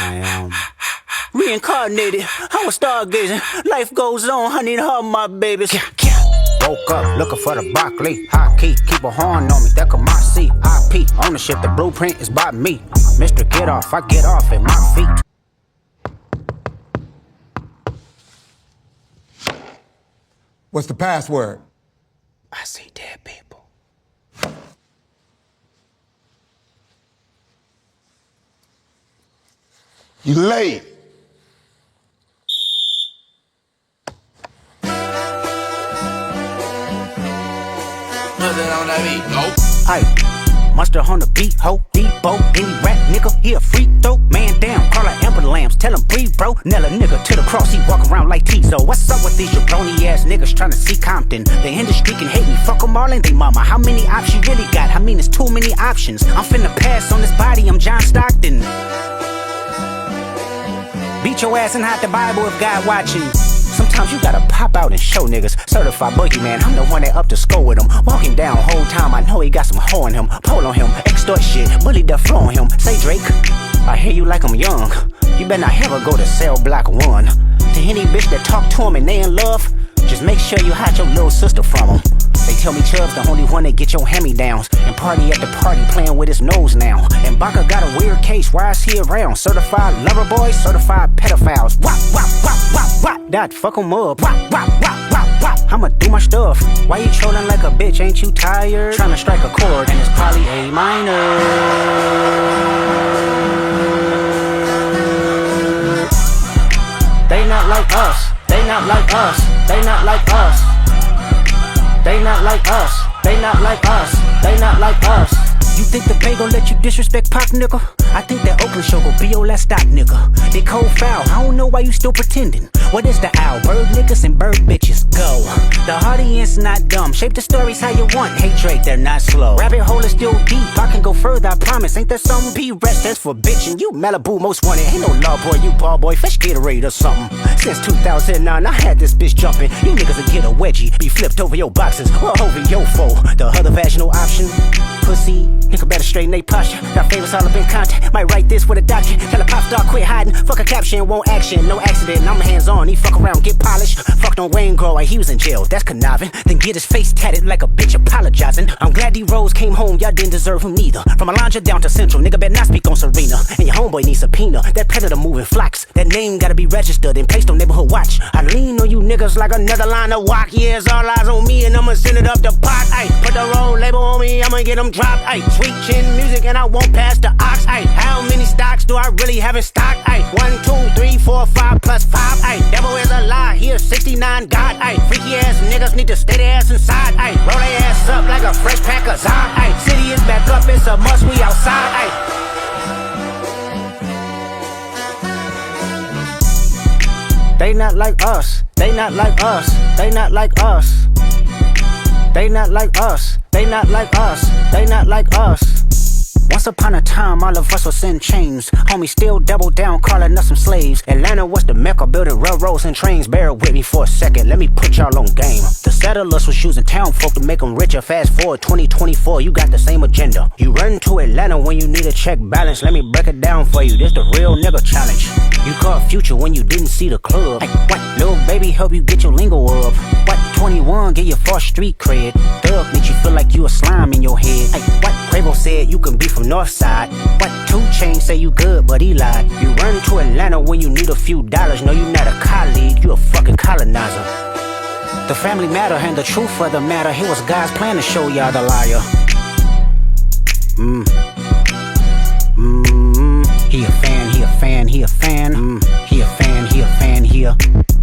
I am reincarnated. I was stargazing. Life goes on. I need all my babies. Woke up looking for the broccoli. High key, keep a horn on me. That come my C. IP ownership. The blueprint is by me. Mr. Get Off, I get off at my feet. What's the password? I see dead people. You late. Nothing on that beat. Nope. Aye. Mustard on the beat, ho, Debo, any rap nigga, he a free throw, man down, call her amber lambs, tell him breathe, bro, nail a nigga to the cross, he walk around like Tizo. What's up with these jabroni ass niggas tryna see Compton? The industry can hate me, fuck them all and they mama. How many options you really got? I mean, it's too many options. I'm finna pass on this body, I'm John Stockton. Beat your ass and hide the Bible if God watching. Sometimes you gotta pop out and show niggas. Certified boogeyman, I'm the one that up the score with him. Walking down whole time, I know he got some hoe in him. Pole on him, extort shit, bully the floor on him. Say Drake, I hear you like I'm young. You better not ever go to cell block 1. To any bitch that talk to him and they in love, just make sure you hide your little sister from him. They tell me Chubb's the only one that get your hand-me-downs and party at the party playing with his nose now. And Baka got a weird case, why is he around? Certified lover boys, certified pedophiles. Wop, wop, wop, wop, wop, dot, fuck 'em up. Wop, wop, wop, wop, wop, I'ma do my stuff. Why you trolling like a bitch, ain't you tired? Tryna strike a chord and it's probably A minor. They not like us, they not like us, they not like us. They not like us, they not like us, they not like us. You think the Bay gon' let you disrespect Pac, nigga? I think that Oakland show gon' be your last stop, nigga. They cold foul, I don't know why you still pretending. What is the owl? Bird niggas and bird bitches, go. The audience not dumb, shape the stories how you want. Hey Drake, they're not slow. Rabbit hole is still deep, I can go further, I promise. Ain't there some B-rest that's for bitchin'? You Malibu most wanted, ain't no law boy, you ball boy, fresh Gatorade or something. Since 2009, I had this bitch jumping. You niggas will get a wedgie, be flipped over your boxes, or over your foe. The other vaginal option, pussy. Nigga better straighten they posture. Got favorites all up in contact. Might write this with a doctor. Tell a pop star quit hiding. Fuck a caption, won't action. No accident, I'm hands on. He fuck around, get polished. Fucked on Wayne Grow while he was in jail. That's conniving. Then get his face tatted like a bitch apologizing. I'm glad D Rose came home. Y'all didn't deserve him neither. From Alondra down to Central, nigga better not speak on Serena. And your homeboy needs subpoena. That predator moving flocks. That name gotta be registered and placed on neighborhood watch. I lean on you niggas like another line of walk. Yeah, it's all eyes on me and I'ma send it up the pot. Ay, put the wrong label on me, I'ma get them dropped. Ay, sweet chin music and I won't pass the ox. Ay, how many stocks do I really have in stock? Ay, 1, 2, 3, 4, 5 plus 5. Ay, devil is a lie, he a 69 god. Ay, freaky ass niggas need to stay their ass inside. Ay, roll their ass up like a fresh pack of Zod. Ay, city is back up, it's a must, we outside. Ay. They not like us, they not like us, they not like us. They not like us, they not like us, they not like us. Once upon a time, all of us was in chains. Homies still double down, calling us some slaves. Atlanta was the mecca, building railroads and trains. Bear with me for a second, let me put y'all on game. The settlers was using town folk to make them richer. Fast forward 2024, you got the same agenda. You run to Atlanta when you need a check balance. Let me break it down for you, this the real nigga challenge. You caught Future when you didn't see the club. Ay, what? Lil baby help you get your lingo up. What? 21 get your false street cred. Thug makes you feel like you a slime in your head. Ay, what? Quavo said you can be from Northside. What? 2 Chainz say you good, but he lied. You run to Atlanta when you need a few dollars. No, you not a colleague, you a fucking colonizer. The family matter and the truth of the matter. Here was God's plan to show y'all the liar. He a fan, he a fan, he a fan. He a fan, he a fan, he a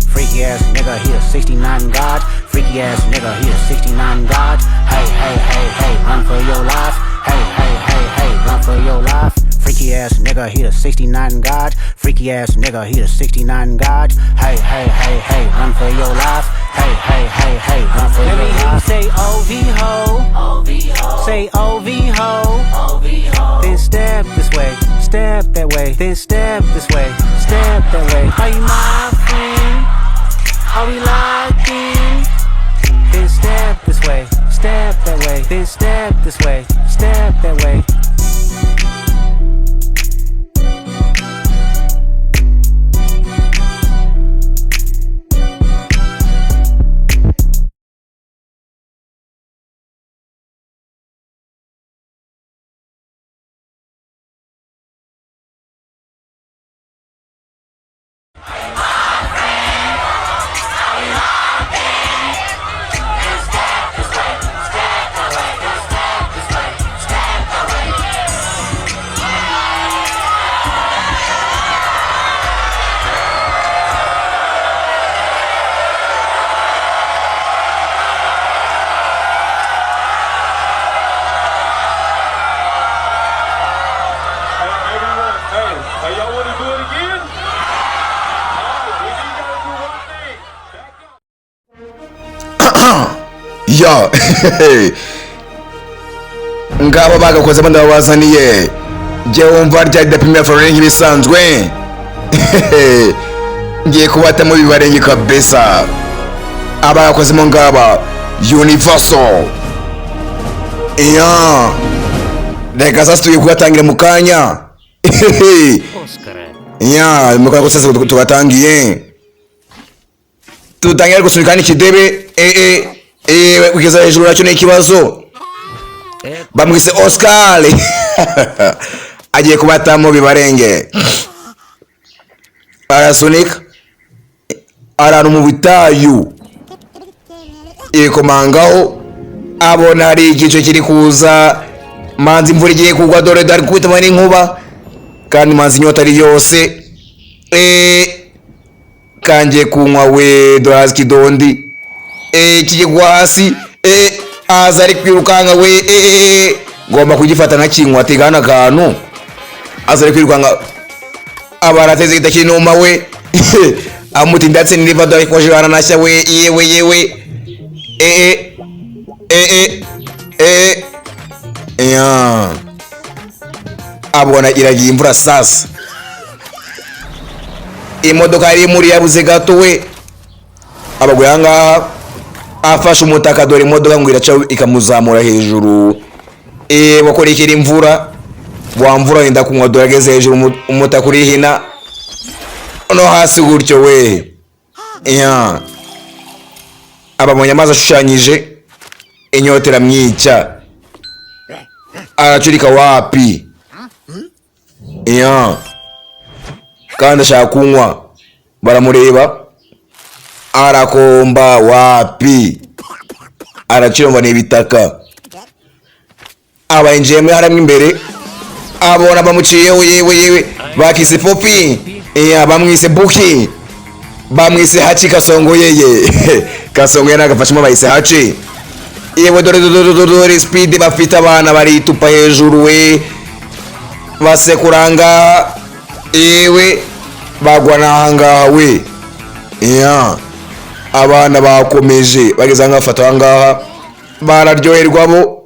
freaky ass nigga, he a 69 god. Freaky ass nigga, he a 69 god. Hey, hey, hey, hey, run for your life. Hey, hey, hey, hey, run for your life. Freaky ass nigga, he a 69 god. Freaky ass nigga, he a 69 god. Hey, hey, hey, hey, run for your life. Hey, hey, hey, hey, run for your life. Let me hear you say O-V ho. O-V ho. Say O-V ho. O-V ho. Then step this way, step that way. Then step this way, step that way. Are you my friend? Are we locked in? Then step this way, step that way. Then step this way, step that way. Oscar. Ngabo bagakoze, ndababazaniye. Jye wumva rya Depime Florent, nk'ibisanzwe ngiye kubatamo bibarenge kabisa. Abagakozemo ngaba Universal. Iya, reka sasa tugiye kugatangira mu kanya. Iya, mu kanya sasa tugatangiye, tutangira gusunika n'ikidebe. Kugeza hejuru nacyo ni ikibazo. Bamwise Oscar, agiye kubatamo bibarenge. Arasunika ahantu mu butayu, yikomangaho, abona hari igice kiri kuza. Manzi imvura igiye kugwa, dore dore kubitamo n'inkuba, kandi manzi inyota ari yose. Kangiye kunywa we, dore hazi ikidondi kigwa hasi. Aza ari kwirukanka we. Ngomba kugifata nkakinywa. Tegana akantu, aza ari kwirukanka, aba arateze kidakinuma we, amuti ndatse niriva, dore koje aranashya we. Yewe yewe, eh eh eh eh ya, abona iragiye imvura. Sasa imodoka yari muri yabuze gato we, abaguye ahangaha, afashe umutaka, dore imodoka ngo iraca ikamuzamura hejuru. Bakorekera imvura, wa mvura wenda kunywa, dore ageze hejuru, umutaka urihina no hasi gutyo we. Ya, ababonye amazi ashushanyije, inyota iramwica, aracurika wapi. Ya, kandi ashaka kunywa, baramureba, arakomba wapi, aracirumva ni ibitaka. Abayinjiyemo harimo imbere, abona bamuciyeho. Yewe yewe, bakise Popi. Iya, bamwise Buki, bamwise Haci Kasongo. Yeye Kasongo nagafashemo, bayise Haci. Yewe, dore dore dore dore speed bafite, abana baritupa hejuru we, basekuranga. Yewe, bagwa n'ahangaha we. Iya, abana bakomeje, bageze ahangaha, bafata ahangaha, bararyoherwa bo.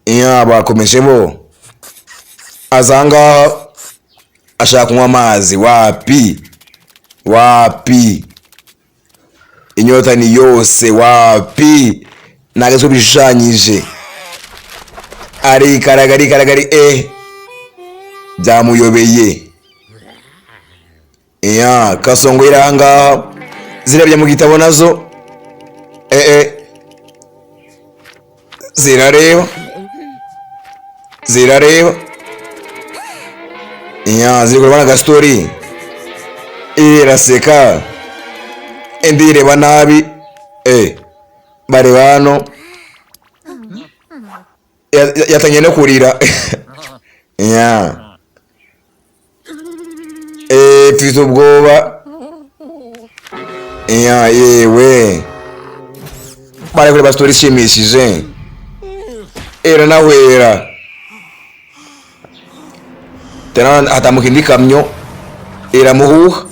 Iya, bakomeje bo. Aza ahangaha ashaka kunywa amazi, wapi wapi, inyota ni yose, wapi, ntabwo bishushanyije. Arikaraga, arikaraga, ari byamuyobeye. Iya, Kasongo iri ahangaha, zirebye mu gitabo nazo, zirareba, zirareba. Iya, ziri kureba agastori, iraseka, indi ireba nabi. Bareba hano, yatangiye no kurira. Ya, mfite ubwoba. Ya, yewe, bari kureba story ishimishije, iranahwera. Tena hatambuka indi kamyo, iramuhuha.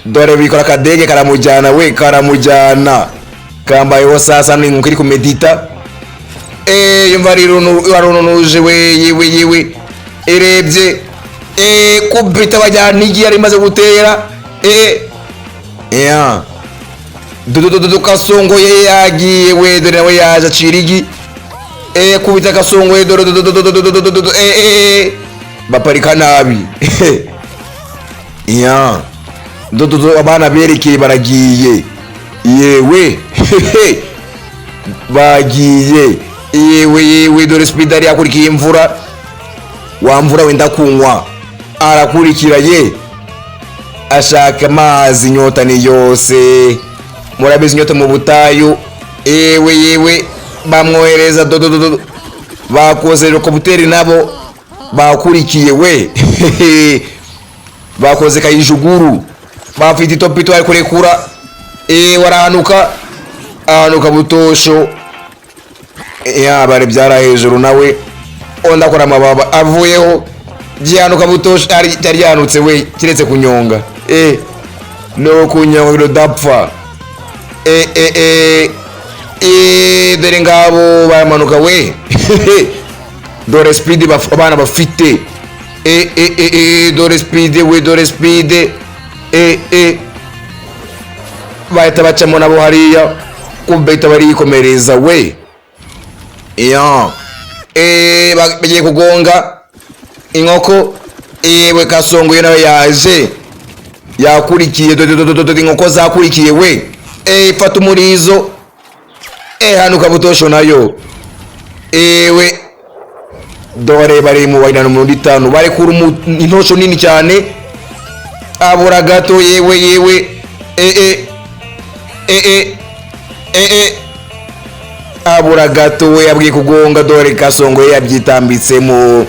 Dore bikora akadege, karamujyana we, karamujyana, kambayeho. Sasa ni inkoko iri kumedita. Yumva arununuje we. Yewe yewe, irebye, kubita, bajyana igi yari imaze gutera. Ya, dudududu, Kasongo ye yagiye we, dore nawe yaje acira igi. Kubita Kasongo ye, dore dududududududu. Baparika nabi. Ya, dududu, abana berekeye, baragiye. Yewe, bagiye. Yewe yewe, dore speed yari yakurikiye imvura. Wa mvura wenda kunywa, arakurikira ye, ashaka amazi, inyota ni yose. Murabizi inyota mu butayu. Yewe yewe, bamwohereza dodododo, bakoze helicopter nabo bakurikiye we, bakoze kayijuguru, bafite itopito, bari kurekura. Warahanuka, ahanuka butosho. Yaba byara hejuru nawe, undi akora amababa avuyeho, gihanuka butosho, cyari gihanutse we, kiretse kunyonga. No kunyonga rudapfa. Dore ngabo baramanuka we. Dore speed abana bafite. Dore speed we, dore speed. Bahita bacamo nabo hariya, kubeta barikomereza we. Iyo bagiye kugonga inkoko. Ewe, Kasongoye nawe yaje, yakurikiye. Dore, dore, dore, dore inkoko zakurikiye we. Fata umurizo. Hano kabutosho nayo. Ewe, dore bari mu bainana mu 5, barekura intosho nini cyane, abura gato. Yewe, yewe, abura gato we, yabwiye kugonga. Dore Kasongo yabyitambitsemo.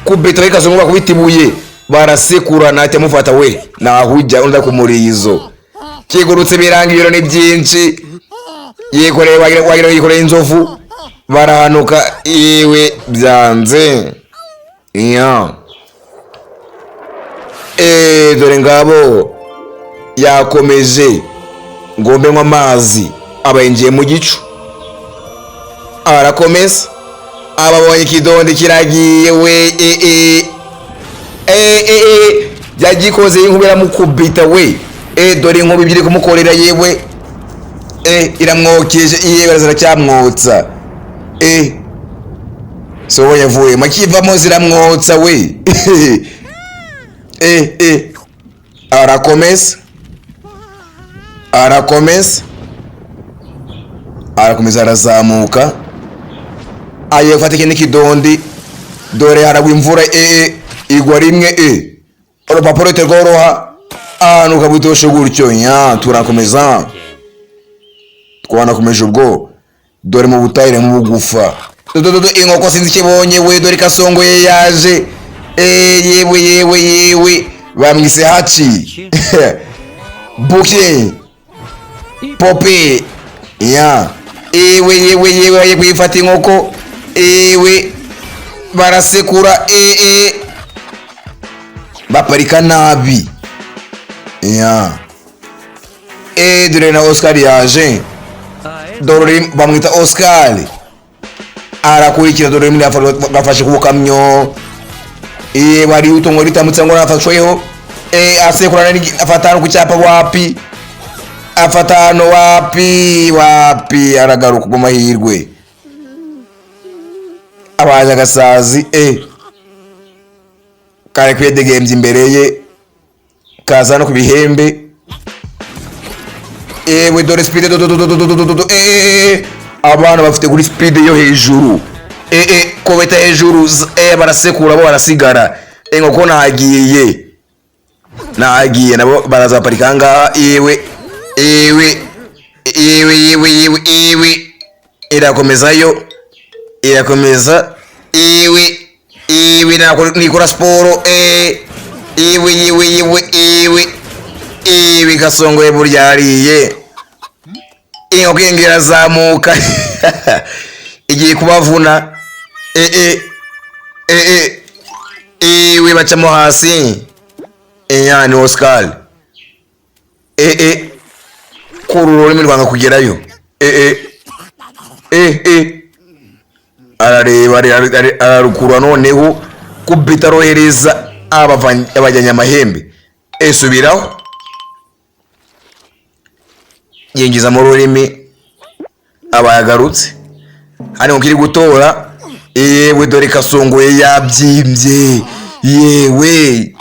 Kubeta bari Kasongo bakubita ibuye, barasekura, ntacyo amufata we, nahujya undi kumurizo kigurutse, biranga ibiro ni byinshi, yikoreye wagira yikoreye inzovu. Barahanuka, yewe, byanze. Iya, dore ngabo yakomeje ngombe nywa amazi, aba yinjiye mu gicu, arakomeza, ababonye ikidondi kiragiye we. Yagikoze inkuba iramukubita we. Dore inkuba ibyo iri kumukorera, yewe, iramwokeje, yewe, ziracyamwotsa. So yavuyemo, akivamo ziramwotsa we. Arakomeza, arakomeza, arakomeza, arazamuka, agiye gufata ikindi kidondi. Dore haragwa imvura, igwa rimwe, urupapuro ruhita rworoha, ahantu ukabutoshe gutyo nya. Turakomeza, twanakomeje ubwo. Dore mu butayire mu bugufa. Do, inkoko sinzi ikibonye we. Dore Kasongoye yaje. Yewe, yewe, yewe, bamwise haci buke pope ya. Ewe, yewe, yewe, bagiye kuyifata inkoko. Ewe, barasekura, baparika nabi ya. Dore na Oscar yaje, dore bamwita Oscar, arakurikira. Dore muri bafashe ku kamyo. Bari utongo ritambutse ngo nafashweho. Asekura, afata hano ku cyapa, wapi, afata hano, wapi, wapi, aragaruka ku mahirwe, abaje agasazi kare kwidegembya imbere ye, kaza no ku bihembe. Ewe, dore speed, do do do do do do do do. Abana bafite kuri speed yo hejuru. Kobeta hejuru, barasekura, bo barasigara. Inkoko nagiye, nagiye, nabo baraza baparika ngaha. Ewe, ewe, ewe, yewe, yewe, ewe, irakomezayo, irakomeza. Ewe, ewe, nikora siporo. Ewe, yewe, yewe, ewe, ewe, Kasongoye burya yariye inkoko yenge, irazamuka, igiye kubavuna. Ewe, bacamo hasi. Enya ni Oscar. Kuru ururimi rwanga kugerayo. Arareba, ararukura, noneho kubita, arohereza, abajyanye amahembe. Subiraho, yinjiza mu rurimi, aba yagarutse hano kiri gutora. Yewe, dore Kasongoye yabyimbye. Yewe,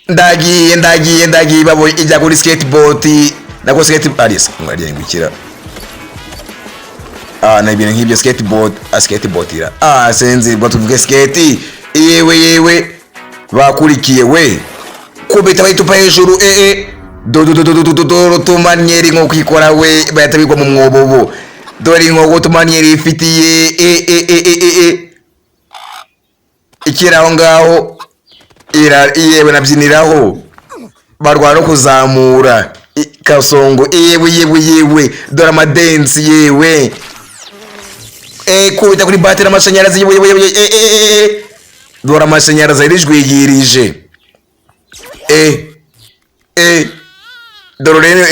ndagiye, ndagiye, ndagiye, babo ijya kuri skateboard, nako skate ari ngariye ngukira. Na ibintu nk'ibyo, skateboard, skateboard ira, sinzi bwo tuvuge skate. Yewe, yewe, bakurikiye we, kubita bayitupa hejuru. Do do do do do do do, tumanyeri nko kwikora we, bahita bigwa mu mwobobo. Dore inkoko tumanyeri ifitiye. Ikiri aho ngaho ira, yewe, nabyiniraho, barwana no kuzamura. Kasongo, yewe, yewe, yewe, dore amadensi, yewe. Kubita kuri batiri amashanyarazi, yewe, yewe, yewe. Dore amashanyarazi arijwigirije. Dore ururimi,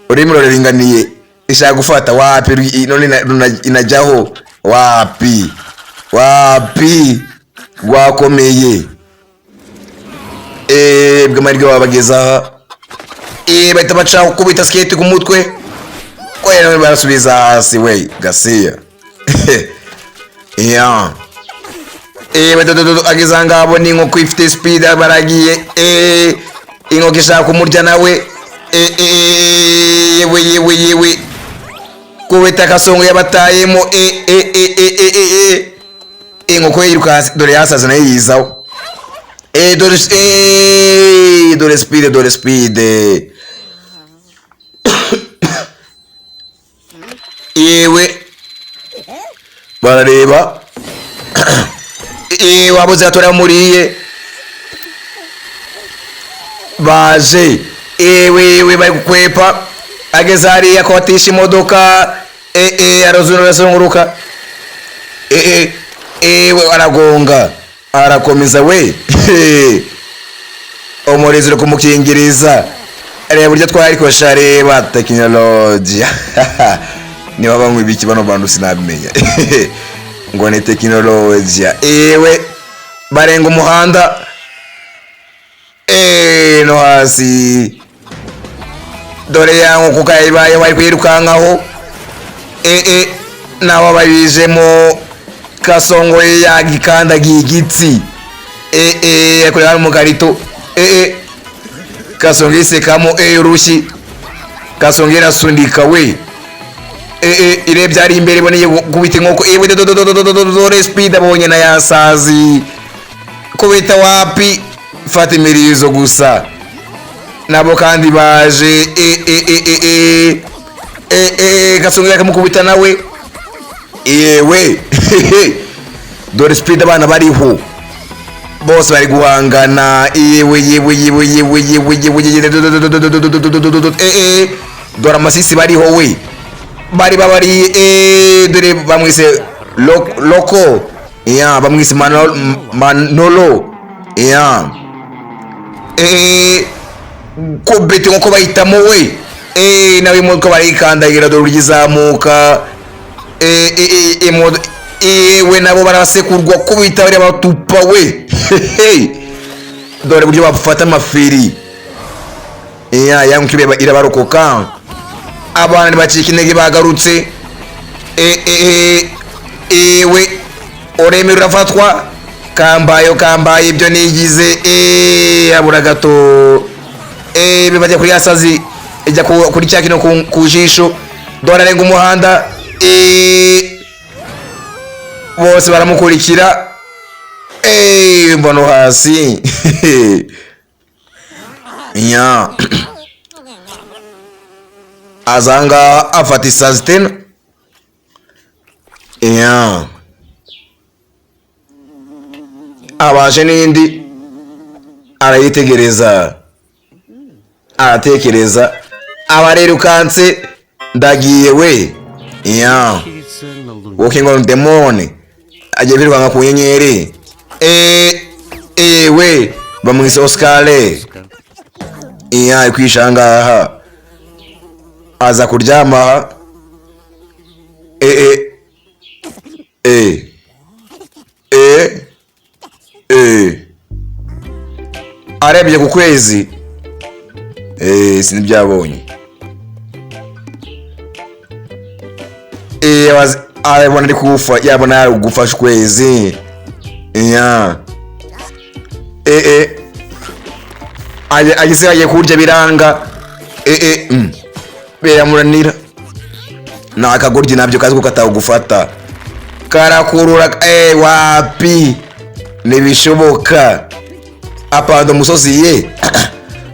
ururimi ruraringaniye. Ishaka gufata wapi? None inajyaho wapi? Wapi, rwakomeye. Bw'amahirwe babageza aha. Bahita baca kubita skate ku mutwe, we barasubiza hasi we gasiya ya. Ageze aha ngaha abona inkoko ifite speed, baragiye. Inkoko ishaka kumurya nawe. Yewe, yewe, yewe, kubita akasongo yabatayemo. Inkoko yirukanse, dore yasaze nayo yizaho. Dore, dore speed, dore speed. Yewe, barareba. Wabuze atora muriye baje. Ewe, ewe, bari gukwepa. Ageze hariya akotisha imodoka. Arazunguruka, arazunguruka. Ewe, aragonga, arakomeza we. Umurizo uri kumukingiriza. Reba uburyo twarikoresha, reba tekinolojiya. Niba banywa ibiki bano bantu sinabimenya, ngo ni tekinolojiya. Ewe, barenga umuhanda. No hasi dore ya nkoko kayibaye bari kwirukankaho. Nawe babijemo, kasongoye yagikandagiye igitsi. Akorera hano mu karito. Kasongo isekamo. Urushyi kasongo irasundika we. Irebye ari imbere, iboneye kubita inkoko. Dore speed abonye na yasazi kubita wapi, fata imirizo gusa. Nabo kandi baje. Kasongo yakamukubita nawe. Yewe, dore speed abana bariho bose bari guhangana. Yewe, yewe, yewe, yewe, yewe, yewe, yewe. Dore amasisi bariho we, bari babariye. Dore bamwise Loko ya, bamwise Manolo ya. Kubete nkuko bahitamo we. Nawe imodoka barayikandagira, dore uburyo izamuka. Ewe, nabo barasekurwa kubita bariya batupa we. Dore uburyo bafata amafiri ya yangu irabarokoka. Abana ntibacika intege, bagarutse. Ewe, uremera urafatwa kambayo kambaye ibyo nigize. Abura gato. Bajya kuri yasazi ijya kuri cya kino ku jisho. Dore arenga umuhanda. Bose baramukurikira. Mbona hasi ya azanga afata isazi tena ya, abaje n'indi, arayitegereza, aratekereza, abarerukanse ndagiye we ya. Walking on the moon, agiye kwirukanka ku nyenyeri. Ewe, bamwise Oscar iya, ari kwisha ngaha, aza kuryama. Arebye ku kwezi. Sinibyabonye. Arabona ari kugufa, yabona ari gufasha ukwezi ya. Ageze agiye kurya biranga. Biramuranira. Ni akagoryi nabyo kazi ko katagufata, karakurura. Wapi, ntibishoboka. Apanda umusozi ye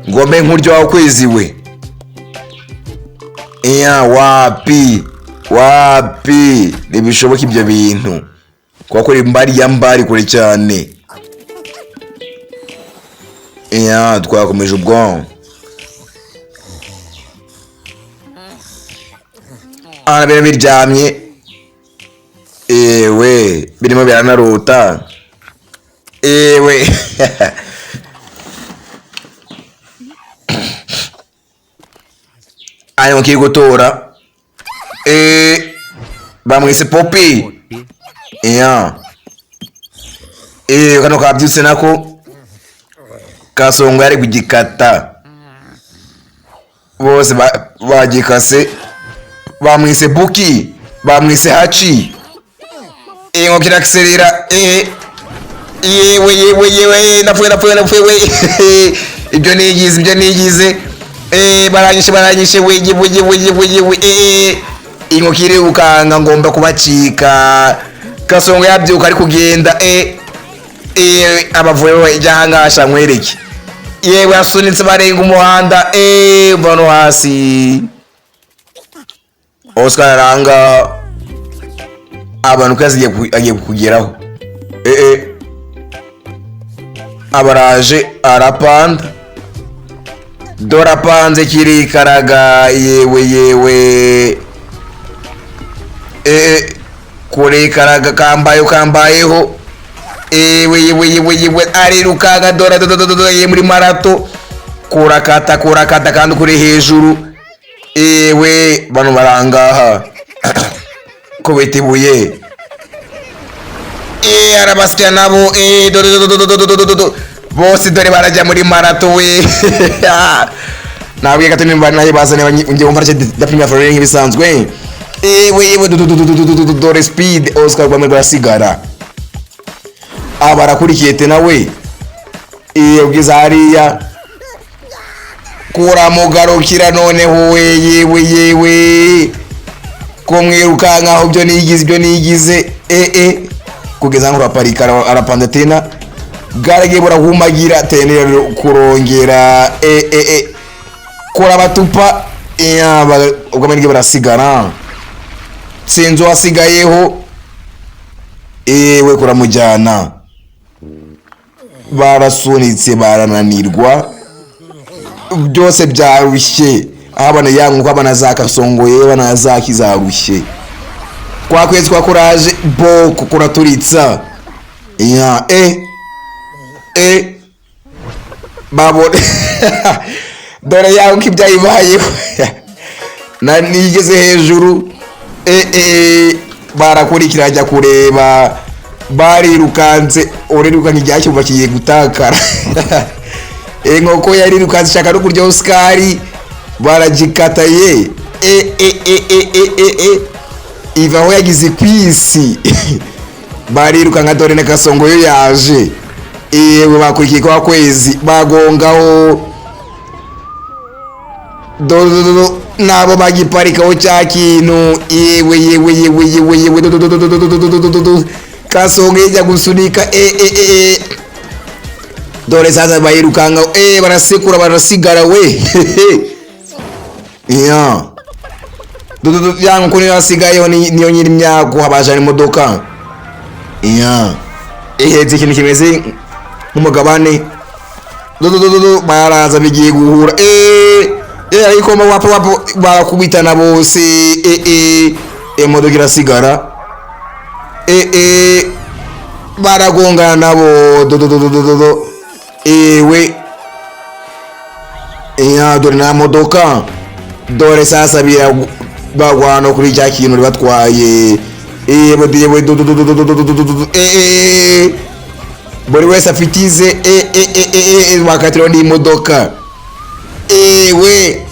ngo mbe nkurya wa kwezi we iya. Wapi, wapi, ntibishoboka ibyo bintu kuba kuri mbari ya mbari kure cyane iya. Twakomeje ubwonko aha, birimo biryamye. Ewe, birimo biranarota. Ewe, ari mu kiri gutora. Bamwise Popi. Iya, kano kabyutse nako Kasongo yari kugikata bose bagikase. Bamwise Buki, bamwise Haci. Inkoko irakiserera. Yewe, yewe, yewe, ndapfuye, ndapfuye, ndapfuye we! Ibyo nigize, ibyo nigize! Baranyishe, baranyishe we! Yewe, yewe, yewe, yewe! Inkoko irukanga, ngomba kubacika. Kasongo yabyuka ari kugenda. Abavuye we, ijya ahangaha nkwereke. Yewe, yasunitse barenga umuhanda. Mva no hasi. Oscar aranga abantu ko agiye kukugeraho. Abaraje, arapanda. Dore apanze kirikaraga. Yewe, yewe! Kurikaraga kambaye kambayeho. Ewe, yewe, yewe, yewe, arirukanka. Dore, dore, dore, dore, muri marato kurakata, kurakata kandi kuri hejuru. Ewe, bano barangaha kubita ibuye. Arabasya nabo. Dore, dore, dore, dore, dore, dore, bose dore barajya muri marato we. Nabwiye gato nimba nayo bazane ngiye wumva da Premier Florent nk'ibisanzwe. Ewe, yewe, dore, dore, dore, dore, dore speed. Oscar rwamwe rurasigara, aba arakurikiye te nawe. Iyo bwiza hariya kuramugarukira noneho we. Yewe, yewe, ko mwirukankaho! Ibyo nigize, ibyo nigize! Kugeza ngo uraparika, arapanze tena, bwaragiye burahumagira tena kurongera. Kurabatupa ubwo amahirwe barasigara, sinzi uwasigayeho. Ewe, kuramujyana, barasunitse, barananirwa, byose byarushye. Aho abana yangu abana za Kasongoye, abana za kizarushye kwa kwezi kwa kuraje boko kuraturitsa ya. Babone dore yangu ibyayibayeho na nigeze hejuru. Barakurikira, ajya kureba, barirukanse. Urirukanka icyumba kigiye gutakara. Inkoko yarirukanse ishaka no kurya Oscar, baragikata ye. Iva aho yagize kwisi, barirukanka. Dore na Kasongo yo yaje. Yewe, bakurikiye kwa kwezi, bagongaho. Do nabo bagiparikaho cya kintu. Yewe, yewe, yewe, yewe, yewe! Do do do do do do do do do do. Kasongo ijya gusunika. Dore sasa bayirukanga. Barasekura, barasigara we. Ya do do do, yangu ko niyo hasigayeho, niyo nyiri imyago habajana imodoka ya ihetse ikintu kimeze nk'umugabane. Do do do do do, baraza, bigiye guhura. Ariko wapo wapo, barakubitana bose. Imodoka irasigara. Baragongana nabo. Do do do do do do do. Ewe ya, dore na modoka. Dore sasa bagwana kuri cya kintu batwaye. Yewe, yewe, do do do do do do do do do do. Buri wese afite ize. Bakatiraho n'imodoka. Ewe,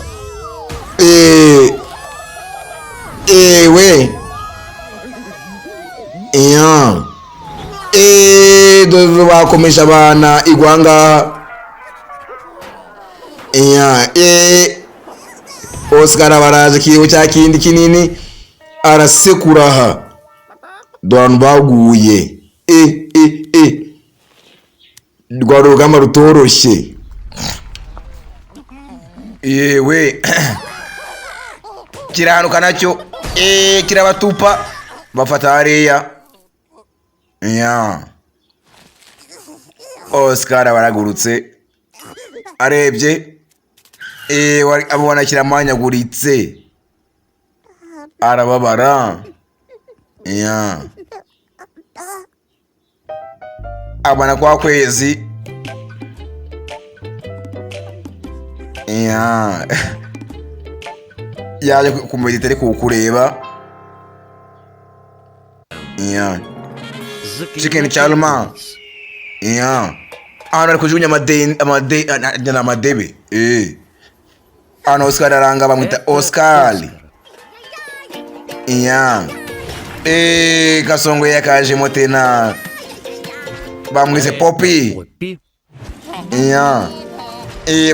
ewe ya, dore bakomeje abana igwa ngaha ya. Oscar baraje kiyo cya kindi kinini arasekura aha. Dore abantu baguye. Rwari urugamba rutoroshye. Yewe, kirahanuka nacyo. Kirabatupa, bafata hariya ya. Oscar baragurutse, arebye, abona kiramanyaguritse, arababara ya. Abona kwa kwezi ya. Yaje kumedita ari kukureba. Yeah. Chicken Chalma. Yeah. Ahantu ari kujugunya amadebe. Hano Oscar aranga, bamwita Oscar. Yeah. Kasongo yakajemo tena. Bamwise Poppy. Yeah.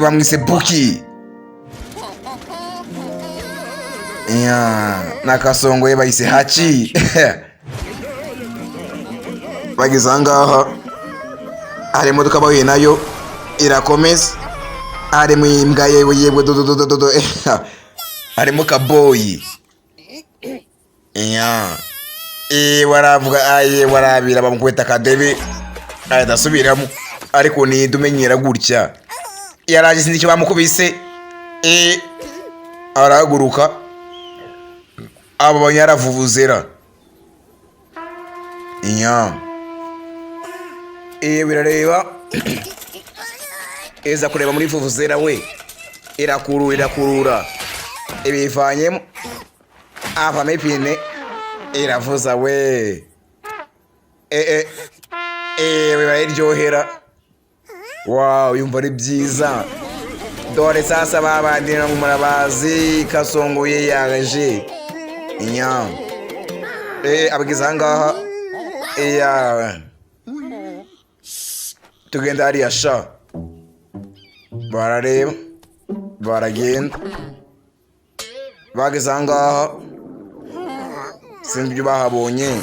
Bamwise Buki. Yeah. Na Kasongo ye bayise Hachi. Bageze ahangaha hari imodoka bahuye nayo irakomeza, harimo imbwa. Yewe yewe, dododododo, harimo kaboyi. Yeah. Waravuga aye, warabira, bamukubita akadebe ahita asubiramo. Ariko ninde umenyera gutya? Yaraje, sinzi icyo bamukubise. Arahaguruka, abo yaravuvuzera. Yeah. Birareba, iza kureba muri vuvuzera we, irakurura, irakurura, ibivanyemo, avamo ipine, iravuza we. Barayiryohera. Wow, yumva ari byiza. Dore sasa babandi namwe murabazi, Kasongoye yaje. Nya abageze ahangaha. Iya, tugenda hariya sha. Barareba, baragenda, bageze ahangaha sinzi ibyo bahabonye.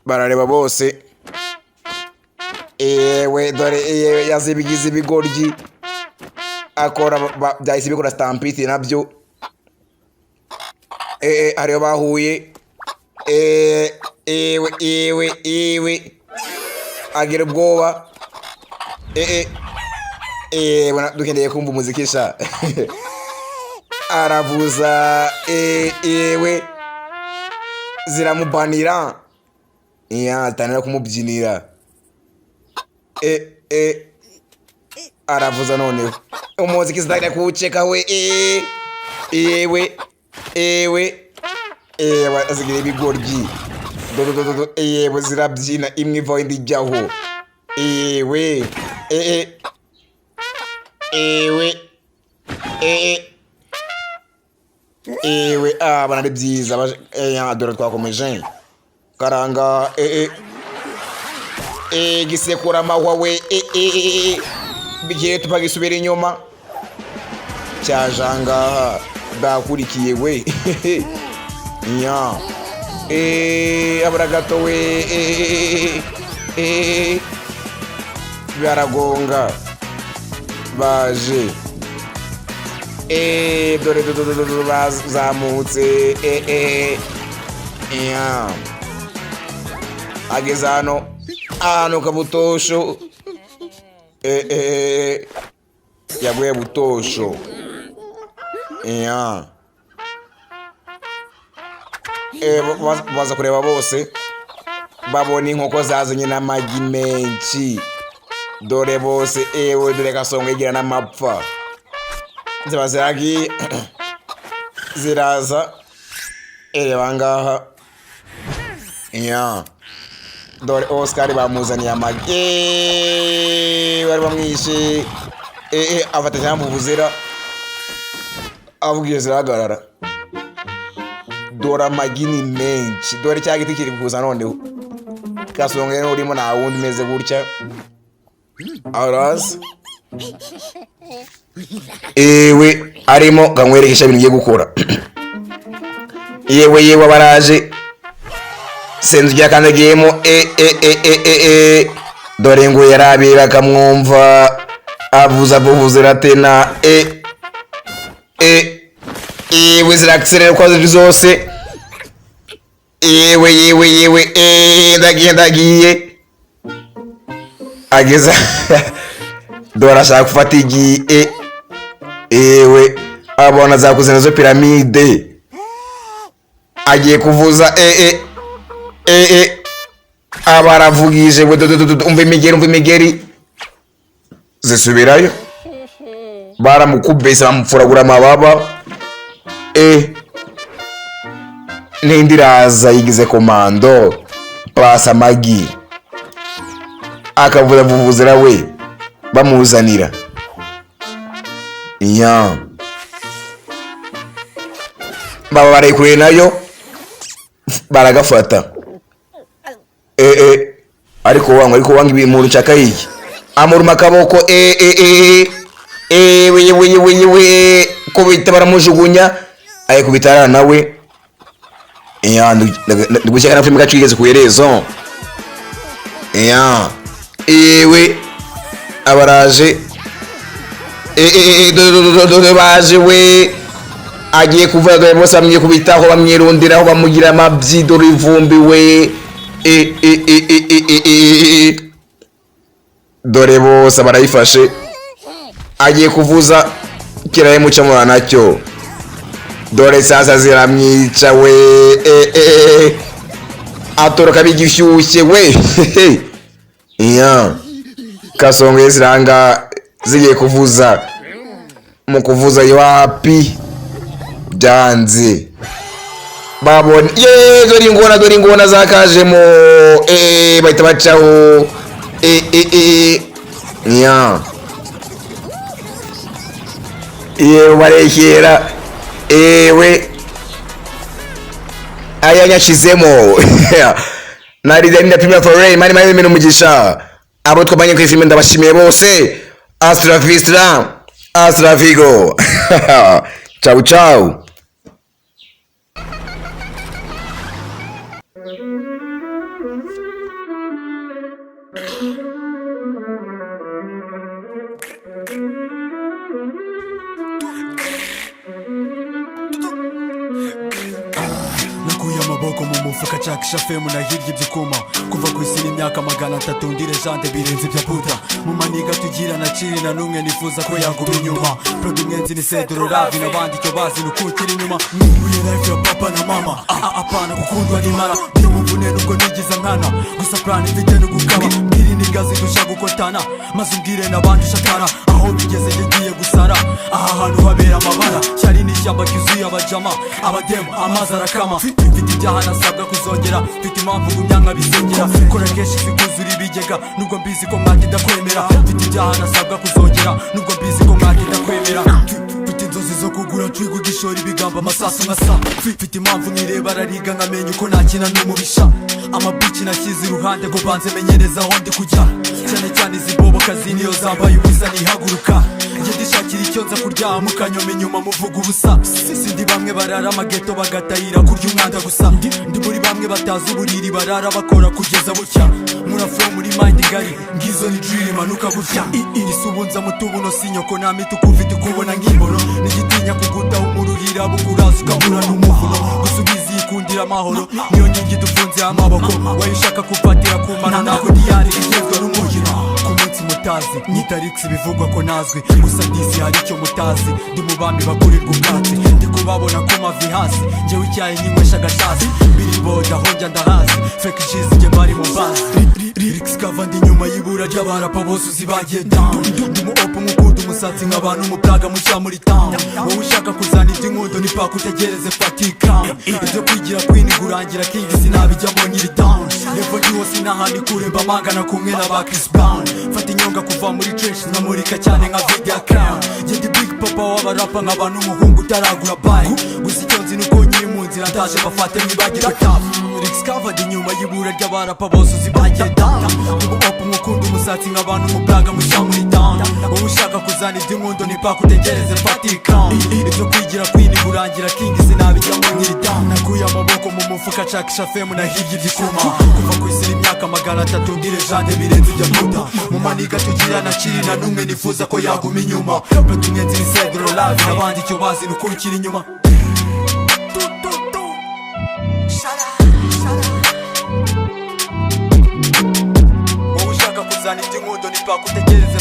Barareba bose. Ewe dore, ewe yazibigize ibigoryi akora byahise bikora stampede nabyo. Hariyo bahuye. Ewe ewe ewe, agira ubwoba. Bona dukeneye kumva umuziki sha. Aravuza. Ewe, ziramubanira. Iya, zitangira kumubyinira. Aravuza noneho umuziki, zitangira kuwuceka we. Ewe ewe ewe, zigira ibigoryi. Dodododo, ewe, zirabyina, imwe ivaho indi ijyaho. Ewe ewe ewe, abana ari byiza. Dore twakomeje karanga. Gisekura amahwa we. Bigiye tupagisubira inyuma, cyaje ahangaha, bakurikiye we. Nya abura gato we. Baragonga, baje. Dore dore dore dore, bazamutse. Nya ageze hano ahantu kabutosho. Yaguye butosho. Nya baza kureba bose, babona inkoko zazanye n'amagi menshi. Dore bose, ewe dore Kasongo igira n'amapfa. Ziba ziragiye, ziraza, reba ngaha. Nya dore Oscar bamuzaniye amagi. Bari bamwishe. Afata cyangwa buzera avugiye, zirahagarara. Dore amagi ni menshi. Dore cya giti kiri kuza noneho. Kasongo rero urimo, nta wundi umeze gutya. Araza, ewe arimo kamwerekesha ibintu ngiye gukora. Yewe yewe, baraje, sinzi ibyo yakandagiyemo. E e e e e e, dore ngo yarabira, akamwumva avuza vuvuzera tena. E e, ewe zirakiserera uko ziri zose. Yewe yewe yewe, ndagiye, ndagiye. Ageza, dore ashaka gufata igi. Ewe abona zakuze nazo piramide, agiye kuvuza. Aba aravugije we. Umva imigeri, umva imigeri, zisubirayo. Baramukubise, bamupfuragura amababa. N'indi iraza yigize komando, pasa amagi, akavuza vuvuzera we, bamuzanira ya baba barayikuye nayo baragafata. Ariko wanga, ariko wanga ibintu nshaka iki, amuruma akaboko. We we we we, kubita baramujugunya, ayikubita arara nawe. Ya, ndugushyaka na filime kacu igeze ku iherezo. Ya, ewe, abaraje. Do baje we, agiye kuvuga, dore bose bamwikubitaho, bamwirundiraho, bamugira amabyi, dore ivumbi we. e e e e e e e Dore bose barayifashe, agiye kuvuza kirayimucamura nacyo, dore sasa ziramwica we. e e Atoroka bigishyushye we. Ya kasongo ziranga, zigiye kuvuza, mu kuvuza wapi, byanze, babona ye, dore ingona, dore ingona zakajemo. Bahita bacaho. Ya, yewe, barekera ewe, aya nyashizemo nari ndapimya for mani mani mani umugisha. Abo twabanye kuri filime ndabashimiye bose. Hasta la vista, hasta la vigo, ciao ciao. Nakuye amaboko mu mufuka, nshakisha fame, nahirya iby'ukuma kuva ku isi n'imyaka 300, ndi legende birenze ibya Buda. Mu maniga tugira na ciri na n'umwe nifuza ko yaguma inyuma. Prod umwenzi ni Cedro Ravi n'abandi, icyo bazi ni ukukira inyuma. Nkumbuye life ya papa na mama. Apana gukundwa n'imara, ndi mu mvune nubwo nigize nkana, gusa plan mfite no gukaba. Mbwira iniga zidusha gukotana, maze umbwire n'abandi ushatara aho bigeze, njye ngiye gusara. Aha hantu habera amabara, cyari n'ishyamba ryuzuye abajama, abademu, amazi arakama. Mfite ibyaha nasabwa kuzongera, mfite impamvu ngumya nkabisengera, kora kenshi zikuzura ibigega, nubwo mbizi ko mwagenda kwemera. Mfite ibyaha nasabwa kuzongera, nubwo mbizi ko mwagenda kwemera. Mfite inzozi zo kugura twiga ugishora ibigambo amasasu nka sa. Mfite impamvu nireba arariga, nkamenya uko nakina n'umubisha. Amabici nashyize iruhande ngo banze menyereza aho ndi kujya, cyane cyane izi mbobokazi niyo zambaye ubusa ntihaguruka. Njye ndishakira icyo nza kurya, mukanyoma inyuma muvuga ubusa. Sindi bamwe barara amageto bagatayira kurya umwanda gusa. Ndi muri bamwe batazi uburiri, barara bakora kugeza bucya. Mura flow muri mind ngari, ngizo ni drill imanuka gutya. Iri subunza mutubuno si nyoko nta mituku ufite ukubona nk'imbono, nigitinya kuguta umururira bukuraza ukabura n'umuvuno. Gusa ubizi yikundira amahoro, niyo nkingi dufunze amaboko. Wayo ushaka kufatira ku mano, ntabwo diyari igenzwa n'umugiro ku munsi mutazi. Nyita Rix, bivugwa ko nazwi, gusa disi hari icyo mutazi: ndi mu bami bagurirwa ubwatsi, ndi kubabona ku mavi hasi. Njyewe icyayi nyinywesha agatasi, billboard aho njya ndahazi, fake G's njye mbari mu bazi. Lyrics cover, ndi nyuma y'ibura ry'abarapa bose uzi bagiye down. Ndi mu open nk'ukunda umusatsi, nk'abantu umuplaga mushya muri town. Wowe ushaka kuzana iby'inkundo ni paka utegereze fatika. Ibyo kwigira queen gurangira king sinabijyamo nkiri down. Level ndiho sinahandi kure, mba mangana kumwe na ba Chris Brown. Mfata inyonga kuva muri trench, nkamurika cyane nka video crown. Njye ndi big papa w'abarapa, nkaba n'umuhungu utaragura bike, gusa icyo nzi nuko nkiri mu nzira, ndaje bafate mwibagirwe tough. Lyrics covered, inyuma y'ibura ry'abarapa bose uzi bagiye down. Ndi mu open nk'ukunda umusatsi, nk'abantu umuplaga mushya muri town. Wowe ushaka kuzana iby'inkundo ni paka utegereze fatika. Ibyo kwigira queen gurangira king sinabijyamo nkiri down. Nakuye amaboko mu mufuka, nshakisha fame, nahirya iby'ikuma kuva ku isi imyaka 300, ndi legende birenze ibya Buda. Mu maniga tugira na kiri na n'umwe nifuza ko yaguma inyuma. Prod umwenzi ni Cedro Love n'abandi, icyo bazi ni ukukira inyuma. Tu, tu, tu. Shut up. Wowe ushaka kuzana iby'inkundo ni paka utegereze.